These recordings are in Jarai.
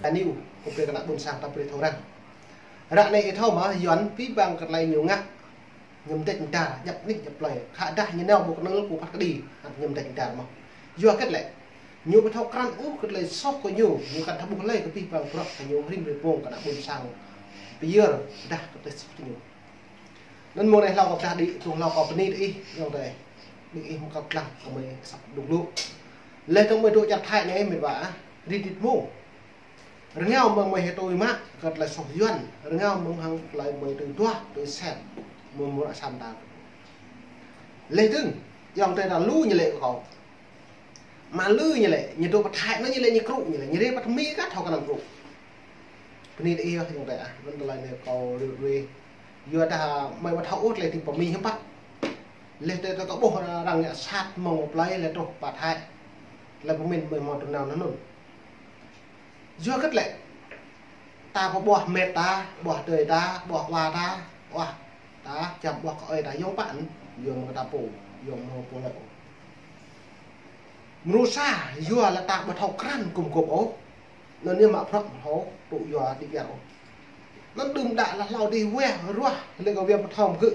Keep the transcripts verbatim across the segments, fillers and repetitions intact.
Anai, kâo brơi kơ ană ƀôn sang ta brơi thâo răng. Ră anai ih thâo mơ̆, Yuan pĭ păng kơ tơlơi ñu ngă. Ñu mơdĕč mơdar, djăp anih djăp plơi. Khă dah ñu nao ƀu kơnơ̆ng kơ phat kơđi, ñu mơdĕč mơdar mơ̆n. Yua hơget lĕ? Ñu ƀu thâo krăn ôh kơ tơlơi soh kơ ñu, ñu kăn thâo ƀuh lơi kơ pĭ păng bruă kơ ñu rĭm rĭm pông kơ ană ƀôn sang pơyơr dah kơ tơlơi soh kơ ñu. Anŭn mơ̆ng anai hlâo kâo pơdah đĭ, tơl hlâo kâo bơni kơ ih, ayŏng adơi. Ƀing ih mơ̆ng kâo lăng kơ mơi săp đŭng lu. Leh tơ̆ng mơi dŏ čar Thái anai, mĕt wa, rit rit mông. Rơngiao mơ̆ng mơi hơtui mă kơ tơlơi soh Yuan, rơngiao mơ̆ng hăng tơlơi mơi tui duah, tui sem, mơ̆ng mơ̆ng asam ta. Leh dơ̆ng, ayŏng adơi ta lu ñu lĕ kơ kâo. Mă lu ñu lĕ, ñu dŏ pơ Thái anŭn ñu lĕ ñu krŭ ñu lĕ, ñu rai pơ Mi kah thâo kơnơ̆ng krŭ. Bơni kơ ih ayŏng adơi ah, anŭn tơlơi anai kâo rui rui. Yua dah mơi ƀu thâo ôh tơlơi tĭng pơ Mi hiư̆m pă. Leh tơl kâo ƀuh arăng ngă sat mơ̆ng plơi leh truh pơ Thái. Tơlơi pơmĭn mơi hmâo tơnao anŭn. Yua hơget lĕ? Ta pơƀuah met ta, ƀuah adơi ta, ƀuah wa ta, ƀuah ta, čăm ƀuah kơ ơi ta, yŏng pă anŭn, yŏng mơ̆ng kơ ta pô, yŏng mơ̆ng pô lĕ. Mrô sa, yua lĕ ta ƀu thâo krăn gum gôp ôh. Anŭn ñu mă bruă ƀu thâo tŭ yua đĭ biar ôh. Anŭn đưm đă lĕ hlâo dih weh ruah, lĕ kơ weh pơthâo mơ̆ng gơ̆.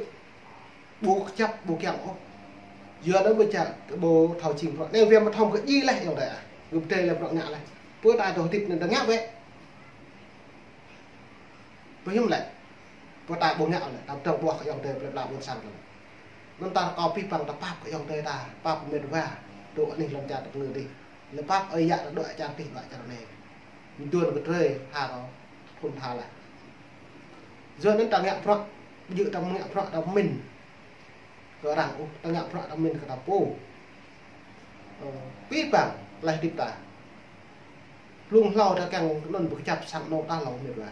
Ƀu kơjăp, ƀu kiăng ôh. Yua anŭn ƀu čă, ƀu thâo jing bruă. Anai weh pơthâo mơ̆ng gơ̆ djai leh, ayŏng adơi ah. Gơ̆ pơdơi leh bruă ngă leh. Pơ ta dŏ hơdip anŭn ta ngă weh. Pơhiư̆m lĕ. Pơ ta ƀu ngă lĕ, ta pơdơ̆ng ƀuah kơ ayŏng adơi plơi pla ƀôn sang ta lĕ. Anŭn ta kâo pĭ păng ta pap kơ ayŏng adơi ta, pap kơ mĕt wa, dŏ anih lŏn čar ta pơngư dih. Lĕ pap ơi yă ta dŏ čar dih, dŏ čar anai. Mơduôn kơ drơi, tha kâo, phŭn tha lah. Yua anŭn ta ngă bruă, ƀu djơ̆ ta ngă bruă ta pơmĭn kơ arăng ôh, ta ngă bruă ta pơmĭn kơ ta pô. Ơ, pĭ păng, tơlơi hơdip ta. Blung hlâo ta kiăng anŭn ƀu kơjăp sang anŏ ta hlâo mĕt wa.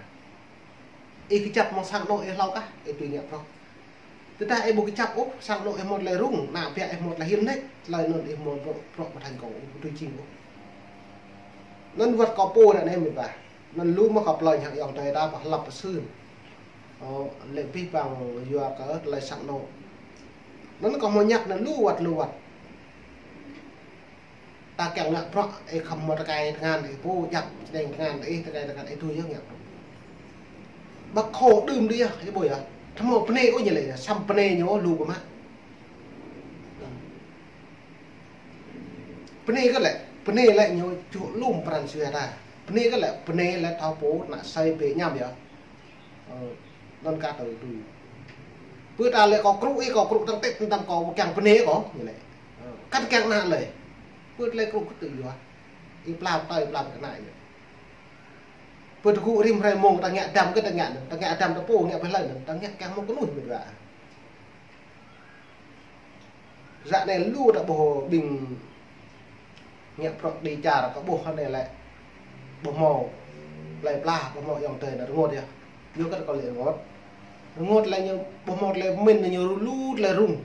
Ih kơjăp mơ̆ng sang anŏ ih hlâo kah, ih tui ngă bruă. Tơdah ih ƀu kơjăp ôh, sang anŏ ih hmâo tơlơi rŭng, ană ƀiă ih hmâo tơlơi hiam nĕč, tơlơi anŭn ih hmâo bruă, bruă ƀu thành công ôh, ƀu tui jing ôh. Anŭn wơ̆t kâo pô ră anai mĕt wa. Anŭn lu mơ̆ kâo plơi hăng ayŏng adơi ta pơhlăp pơsưn. Ơ, lĕ pĭ păng yua kơ tơlơi sang anŏ. Anŭn kâo hmâo ñăk anŭn lu wơ̆t, lu wơ̆t. Ta kiăng ngă bruă, ih khŏm hmâo tơkai tơngan, ih pô djăp čơđeng tơngan, ih tơkai tơngan, ih tui yơh ngă bruă. Ƀă khŏ đưm đĭ yơh, ih ƀuh yơh. Thâo hmâo bơnai ôh ñu lĕ, săm bơnai ñu lu kơ mă. Bơnai kơ lĕ, bơnai lĕ ñu čuh lŏm pran jua ta. Bơnai kơ lĕ, bơnai lĕ thâo pô ană sai bĕ ñam yơh. Ơ, anŭn kah tơ tui. Pơ ta lĕ kâo krŭ ih, kâo krŭ tơ̆ng tĕt tơ̆ng tăm kâo kiăng bơnai kâo, ñu lĕ. Ơ, kăn kiăng ană lĕ. Pơ tơlơi krŭ kơ tơ yua. Ih pla tơi pla kơ ană ñu. Pơ tơgŭ rĭm hrơi mông ta ngă dăm kơ ta ngă anŭn, ta ngă dăm ta pô ngă pơhlơi anŭn, ta ngă kiăng mơ̆ng kơnuih mĕt wa. Ră anai lu ta ƀuh ƀing ngă bruă đĭ čar kơ ƀuh anai lĕ. Ƀu hmâo plơi pla, ƀu hmâo ayŏng adơi anŭn rơngot yơh. Yua kơ kâo lĕ rơngot. Rơngot lĕ ñu ƀu hmâo tơlơi pơmĭn anŭn ñu lu tơlơi rŭng.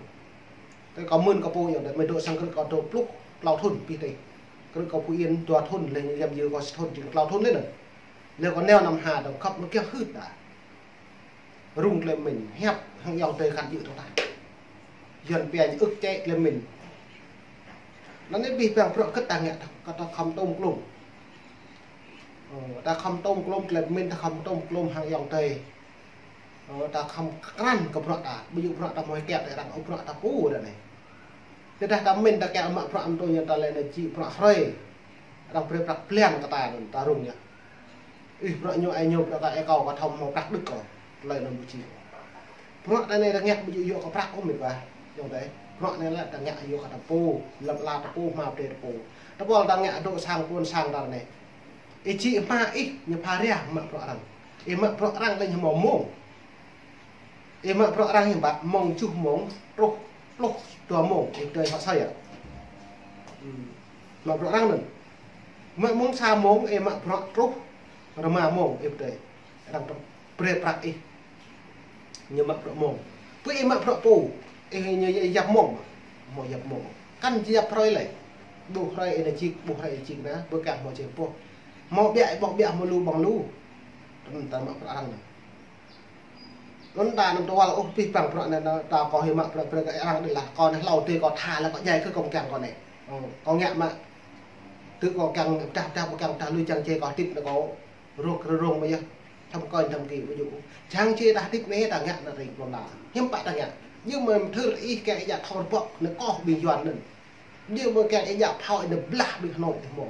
Tơ kâo mơ̆n kâo pô ayŏng adơi, mơi dŏ sang krư̆ kâo dŏ pluh klâo thŭn pĭ tih. Krư̆ kâo Phú Yên dua thŭn, leh ñu yăm yơ kâo sa thŭn, jing klâo thŭn leh anŭn. Leh kâo nao năm ha dong khăp mơ̆ kiăng hưt dah. Rŭng tơlơi pơmĭn, hiăp hăng ayŏng adơi kăn djơ̆ tơ̆ng ta. Yuan pia ñu ưh čĕ tơlơi pơmĭn. Anŭn anai pĭ păng bruă kơ ta ngă ta, kơ ta khŏm tôm klôm. Ơ, ta khŏm tôm klôm tơlơi pơmĭn, ta khŏm tôm klôm hăng ayŏng adơi. Ơ, ta khŏm krăn kơ bruă ta, ƀu djơ̆ bruă ta mơ̆ kiăng ta arăng ôh bruă ta pô ră anai. Tơdah ta pơmĭn ta kiăng mă bruă mơ̆ng tơ ñu ta lĕ anai či bruă hrơi. Arăng brơi prăk blan kơ ta anŭn ta rŭng yơh. Ih, bruă ñu ai ñu, bruă kơ ai kâo, kâo thâo hmâo prăk đôč kâo. Tơlơi anŭn ƀu či. Bruă ta anai ta ngă ƀu djơ̆ yua kơ prăk ôh mĕt wa. Ayŏng adơi. Bruă anai lĕ ta ngă yua kơ ta pô, lăm ala ta pô, hmua pơdơi ta pô. Tơpul ta ngă dŏ sang ƀôn sang ta anai. Ih či hmua ih ñu pha ria mă bruă arăng. Ih mă bruă arăng lĕ ñu hmâo mông. Ih mă bruă arăng hiư̆m pă, mông tơjuh mông, truh pluh dua mông, ih pơdơi hŏ sơi yơh. Hmm. Mă bruă arăng anŭn. Mă mông sa mông, ih mă bruă truh rơma mông, ih pơdơi. Arăng pr-, brơi prăk ih. Ñu mă bruă mông. Pơ ih mă bruă pô, ih ñu yap mông. Hmâo yap mông. Kăn či yap hrơi lĕ. Ƀu hrơi ih anai čik, ƀu hrơi ih čik anai, ƀu kiăng hmâo čih pô. Hmâo ƀiă, ƀu ƀiă hmâo lu ƀơ̆ng lu. Anŭn ta mă bruă arăng anŭn. Anŭn ta anŭn tơwăl ôh pĭ păng bruă anai, ta kâo hĭ mă bruă brơi kơ arăng đĭ lah kâo anai hlâo tơ kâo tha lah kâo djai kơ kâo kiăng kâo anai. Ơ, kâo ngă mă. Tơ kâo kiăng pơdah pơdah, kâo kiăng pơdah lui čang čê kâo hơdip anai kâo. Rŏk rơrông mơ̆ yơh. Thăm kơi thăm kì mơ̆ yơh. Čang či ta hơdip anai ta ngă anai ring plŏm la. Hiư̆m pă ta ngă. Ñu mơ̆ mơthưr ih kiăng ih djă thâo rơbŏk anai kơ ƀing Yuan anŭn. Ñu mơ̆ kiăng ih djă phao ih anai blah ƀing Hà Nội tih mơ̆.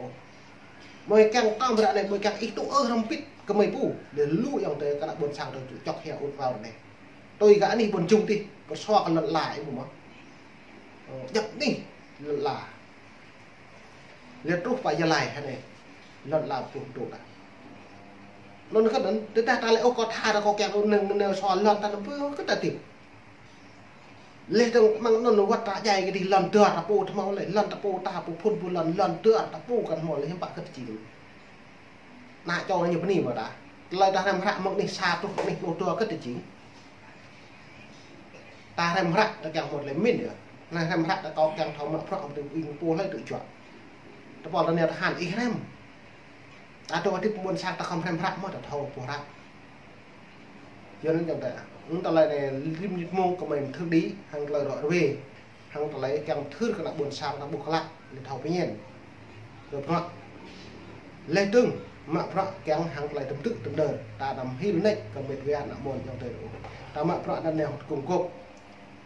Mơ̆ kiăng tơm ră anai mơ̆ kiăng ih tŭ ơ hrŏm pit kơ mơi pô. Lĕ lu ayŏng adơi kơ ană ƀôn sang tơ čŏk hia ŭt wao anai. Tui gah anih ƀôn jung tih, pơsua kơ lŏn la ih ƀu mơ̆. Ơ, djŏp anih lŏn la. Lĕ truh pơ Gia Lai hă anai. Lŏn la pơtuh tŭ ta. Anŭn kơ anŭn, tơdah ta lĕ ôh kơ tha ta kơ kiăng anŭn nao sua lŏn ta anŭn pơ kơ ta tih. Lĕ tơ̆ng mơ̆ng anŭn wơ̆t ta djai kơ dih lŏn dơr ta pô tơmâo lĕ, lŏn ta pô ta pô phŭn pô lŏn, lŏn dơr ta pô kăn hmâo lĕ hiư̆m pă kơ ta jing. Ană čô ñu bơni mơ̆ ta. Tơlơi ta hrăm hră mơ̆ng anih sa truh anih pluh dua kơ ta jing. Ta hrăm hră ta kiăng hmâo tơlơi pơmĭn yơh. Anai hrăm hră ta kơ kiăng thâo mă bruă hăng tơlơi ing pô hlơi tŭ juă. Tơpul ta nao tơhan ih hrăm. Ta dŏ hơdip ƀôn sang ta khŏm hrăm hră mơ̆ ta thâo boh hră. Yua anŭn ayŏng adơi. Anŭn tơlơi anai rĭm rĭm mông kơ mơi mơthưr đĭ, hăng tơlơi rŏ rơwe. Hăng tơlơi kiăng thưr kơ ană ƀôn sang ta ƀuh klă, lĕ thâo pơñen. Kơ bruă. Lĕ tơ̆ng, mă bruă kiăng hăng tơlơi tơm tư̆ tơm đơr. Ta anăm hil nĕč kơ met wa ană mơnuih ayŏng adơi. Ta mă bruă anŭn nao kơkuh kơkuh.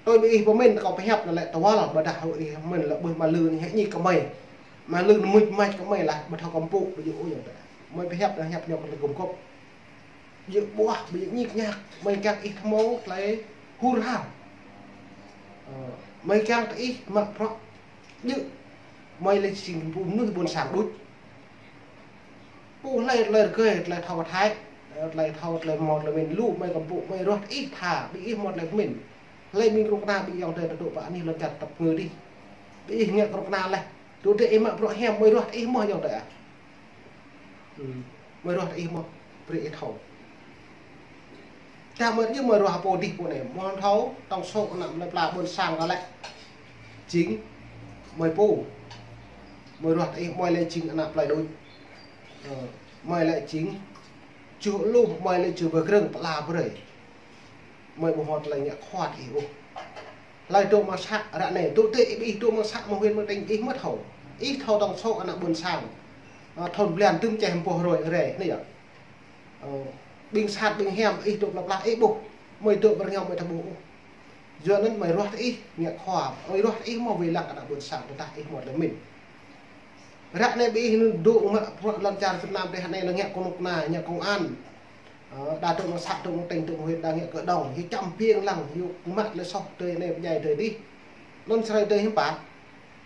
Tui ƀing ih pơmĭn ta kơ pơhiăp anŭn lĕ tơwăl, ƀôdah ih pơmĭn lĕ ƀuh mă lư anai hĕ ñik kơ mơi. Mă lư anŭn mŭt mač kơ mơi lah, ƀu thâo kơmpŭ, ƀu djơ̆ ôh ayŏng adơi. Mơi pơhiăp anŭn hiăp nao kơkuh kơkuh. Djơ̆ ƀuh, ƀu djơ̆ ñik ñak, mơi kiăng ih tơmâo tơlơi hur har. Ơ, mơi kiăng tơ ih mă bruă djơ̆. Mơi lĕ jing pô mơnuih ƀôn sang đôč. Pô hlơi tơlơi rơgơi, tơlơi thâo pơthai, ơ, tơlơi thâo, tơlơi hmâo, tơlơi pơmĭn lu, mơi kơmpŭ, mơi ruah tơ ih tha, ƀing ih hmâo tơlơi pơmĭn. Hlơi ƀing kơnuk kơna ƀing ayŏng adơi tơdŏ pơ anih lŏn čar tơpơngư dih. Ƀing ih ngă kơnuk kơna laih. Tơdơi ih mă bruă hiam, mơi ruah tơ ih mơ̆ ayŏng adơi ah. Ơ, mơi ruah tơ ih mơ̆, brơi ih thâo. Tơdah mơi djơ̆ mơi ruah pô dih pô anai, mơ̆ thâo, tŏng sô̆ ană plơi pla ƀôn sang ta lĕ. Jing, mơi pô. Mơi ruah tơ ih, mơi lĕ jing ană plơi đôč. Ơ, mơi lĕ jing, čuh lu, mơi lĕ čuh bơgrơ̆ng pla brơi. Mơi ƀu hmâo tơlơi ngă khua tơ ih ôh. Hlơi dŏ mơ̆ng să ră anai, dŏ tơ ih, ih dŏ mơ̆ng să mơ̆ng huyện mơ̆ng tỉnh ih mơ̆ thâo. Ih thâo tŏng sô̆ ană ƀôn sang. Ơ, thun blan tơm čeh ƀuh rơi rơi anai yơh. Ơ, ƀing sat ƀing hiam ih dŏ plơi pla ih ƀuh. Mơi dŏ ƀơi rơngiao mơi ƀu ƀuh ôh. Yua anŭn mơi ruah tơ ih ngă khua, mơi ruah tơ ih mơ̆ wai lăng kơ ană ƀôn sang tơdah ih hmâo tơlơi pơmĭn. Ră anai ƀing ih anŭn dŏ mă bruă lŏn čar Việt Nam tơ anai lĕ ngă kơnuk kơna, ngă công an. Ơ, đa dŏ mơ̆ng să, dŏ mơ̆ng tỉnh, dŏ mơ̆ng huyện, đa ngă kơ đŏng, hiu čăm piêng lăng, hiu mă tơlơi soh tơ anai pơdjai tơ dih. Anŭn sơrơi tơ hiư̆m pă.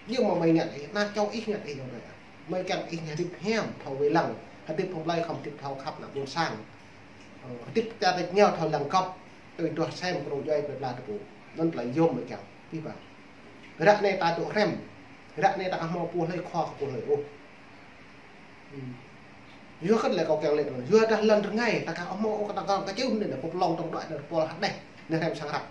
Yua mơ̆ mơi ngă ih, ană čô ih ngă ih ayŏng adơi. Mơi kiăng ih hơdip hiam, thâo wai lăng, hơdip hăng plơi khŏm hơdip thâo khăp ană ƀôn sang. Ơ, hơdip ta tơ ñu thâo lăng gŏp, tui duah sem kru djuai plơi pla tơpŭ. Anŭn tơlơi yôm mơi kiăng, pih păng. Ră anai ta dŏ hrăm, ră anai ta ƀu hmâo pô hlơi khua kơ pô hlơi ôh. Ơ. Yua kơ tơlơi kâo kiăng laĭ anŭn. Yua dah lŏn rơngai, ta ka ƀu hmâo ôh kơ ta ka kơčŭm anai, pô plŏng tŏng đuaĭ anai, pô hơdeh, anai hrăm sang hră.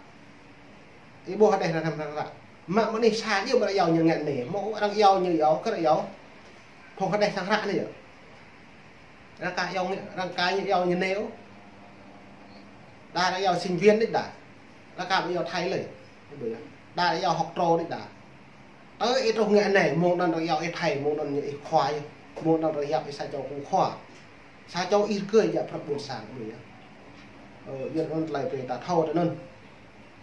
Ih ƀuh hơdeh anai hrăm sang hră. Mă mơ̆ng anih sa djơ̆ mă arăng iâu ñu ngă anai. Mơ̆ arăng iâu ñu iâu, kơ arăng iâu. Phung hơdeh sang hră anai yơh. Arăng ka iâu ñu, arăng ka ñu iâu ñu anai ôh. Đa arăng iâu sinh viên đôč đa. Arăng ka ƀu iâu thầy lơi. Đa arăng iâu học trò đôč đa. Tơ ih truh ngă anai, mơ̆ng anŭn arăng iâu ih thầy, mơ̆ng anŭn ñu ih khua yơh. Mơ̆ng anŭn arăng iâu ih sa čô kơ khua. Sa čô ih rơgơi djă prăk ƀôn sang ƀu yơh. Ơ, yua anŭn tơlơi brơi ta thâo tơ anŭn.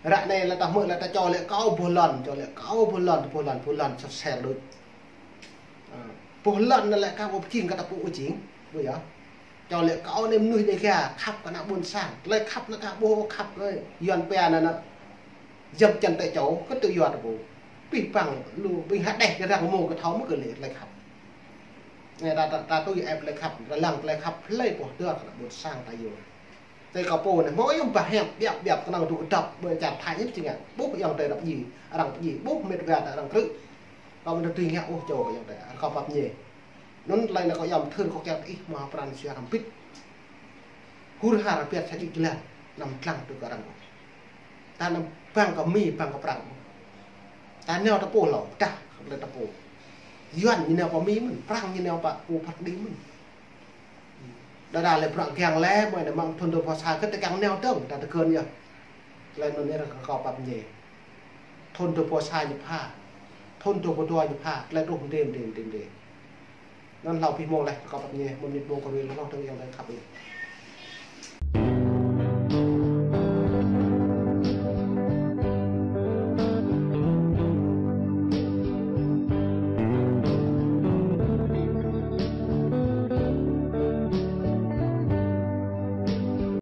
Ră anai lĕ ta hmư̆ lĕ ta čô lĕ kâo boh lŏn, čô lĕ kâo boh lŏn, boh lŏn, boh lŏn sơsel đôč. Ơ, boh lŏn anŭn lĕ ka ƀu pơjing kơ ta pô ôh jing, ƀu yơh. Čô lĕ kâo anai mơnuih Đêga, khăp kơ ană ƀôn sang. Tơlơi khăp anŭn ka ƀu khăp kơ Yuan pia anŭn anŭn. Djŏp čăn tơ čô, kơ tŭ yua ta pô. Pih păng lu ƀing hơdeh kơ arăng mơ̆ kơ thâo mơ̆ kơ lĕ tơlơi khăp. Anai ta, ta, ta tui ĕp tơlơi khăp, ta lăng tơlơi khăp hlơi pô dŏ kơ ană ƀôn sang ta yua. Tơ kâo pô anai, hmâo yơh ƀah hiam, biăp, biăp, kơnơ̆ng dŏ kơdŏp, ƀơi čar Thái yơh či ngă. Ƀuh ayŏng adơi rơ̆p djai, arăng pơdjai, ƀuh met wa ta arăng krư̆. Kâo mơ̆ tui ngă ôh čô kơ ayŏng adơi, kâo pap ñe. Anŭn tơlơi anai kâo yom thưr kâo kiăng tơ ih mơ̆ pran jua hrăm pit. Hur har biăt sa djik jơlan, anăm lăng tui kơ arăng. Ta anăm băng kơ mi, băng kơ prăng. Ta nao ta pô hlâo, pơdah kơ tơlơi ta pô. Yuan ñu nao pơ mi mơ̆n, prăng ñu nao pơ pô phat đĭ mơ̆n. Đa đa lĕ prăng kiăng lĕ, mơi anai mơ̆ng thun dua pluh sa kơ ta kiăng nao dơ̆ng, ta tơgơ̆n yơh. Tơlơi anŭn anai arăng kơ kâo pap ñe. Thun dua pluh sa ñu pha. Thun dua pluh dua ñu pha, tơlơi truh mơdê, mơdê, mơdê, mơdê. Anŭn hlâo abih mông laih, kâo pap ñe, mơ̆n mĭt mông kơ rui lŏ hloh tơ̆ng yơh laih khăp ih.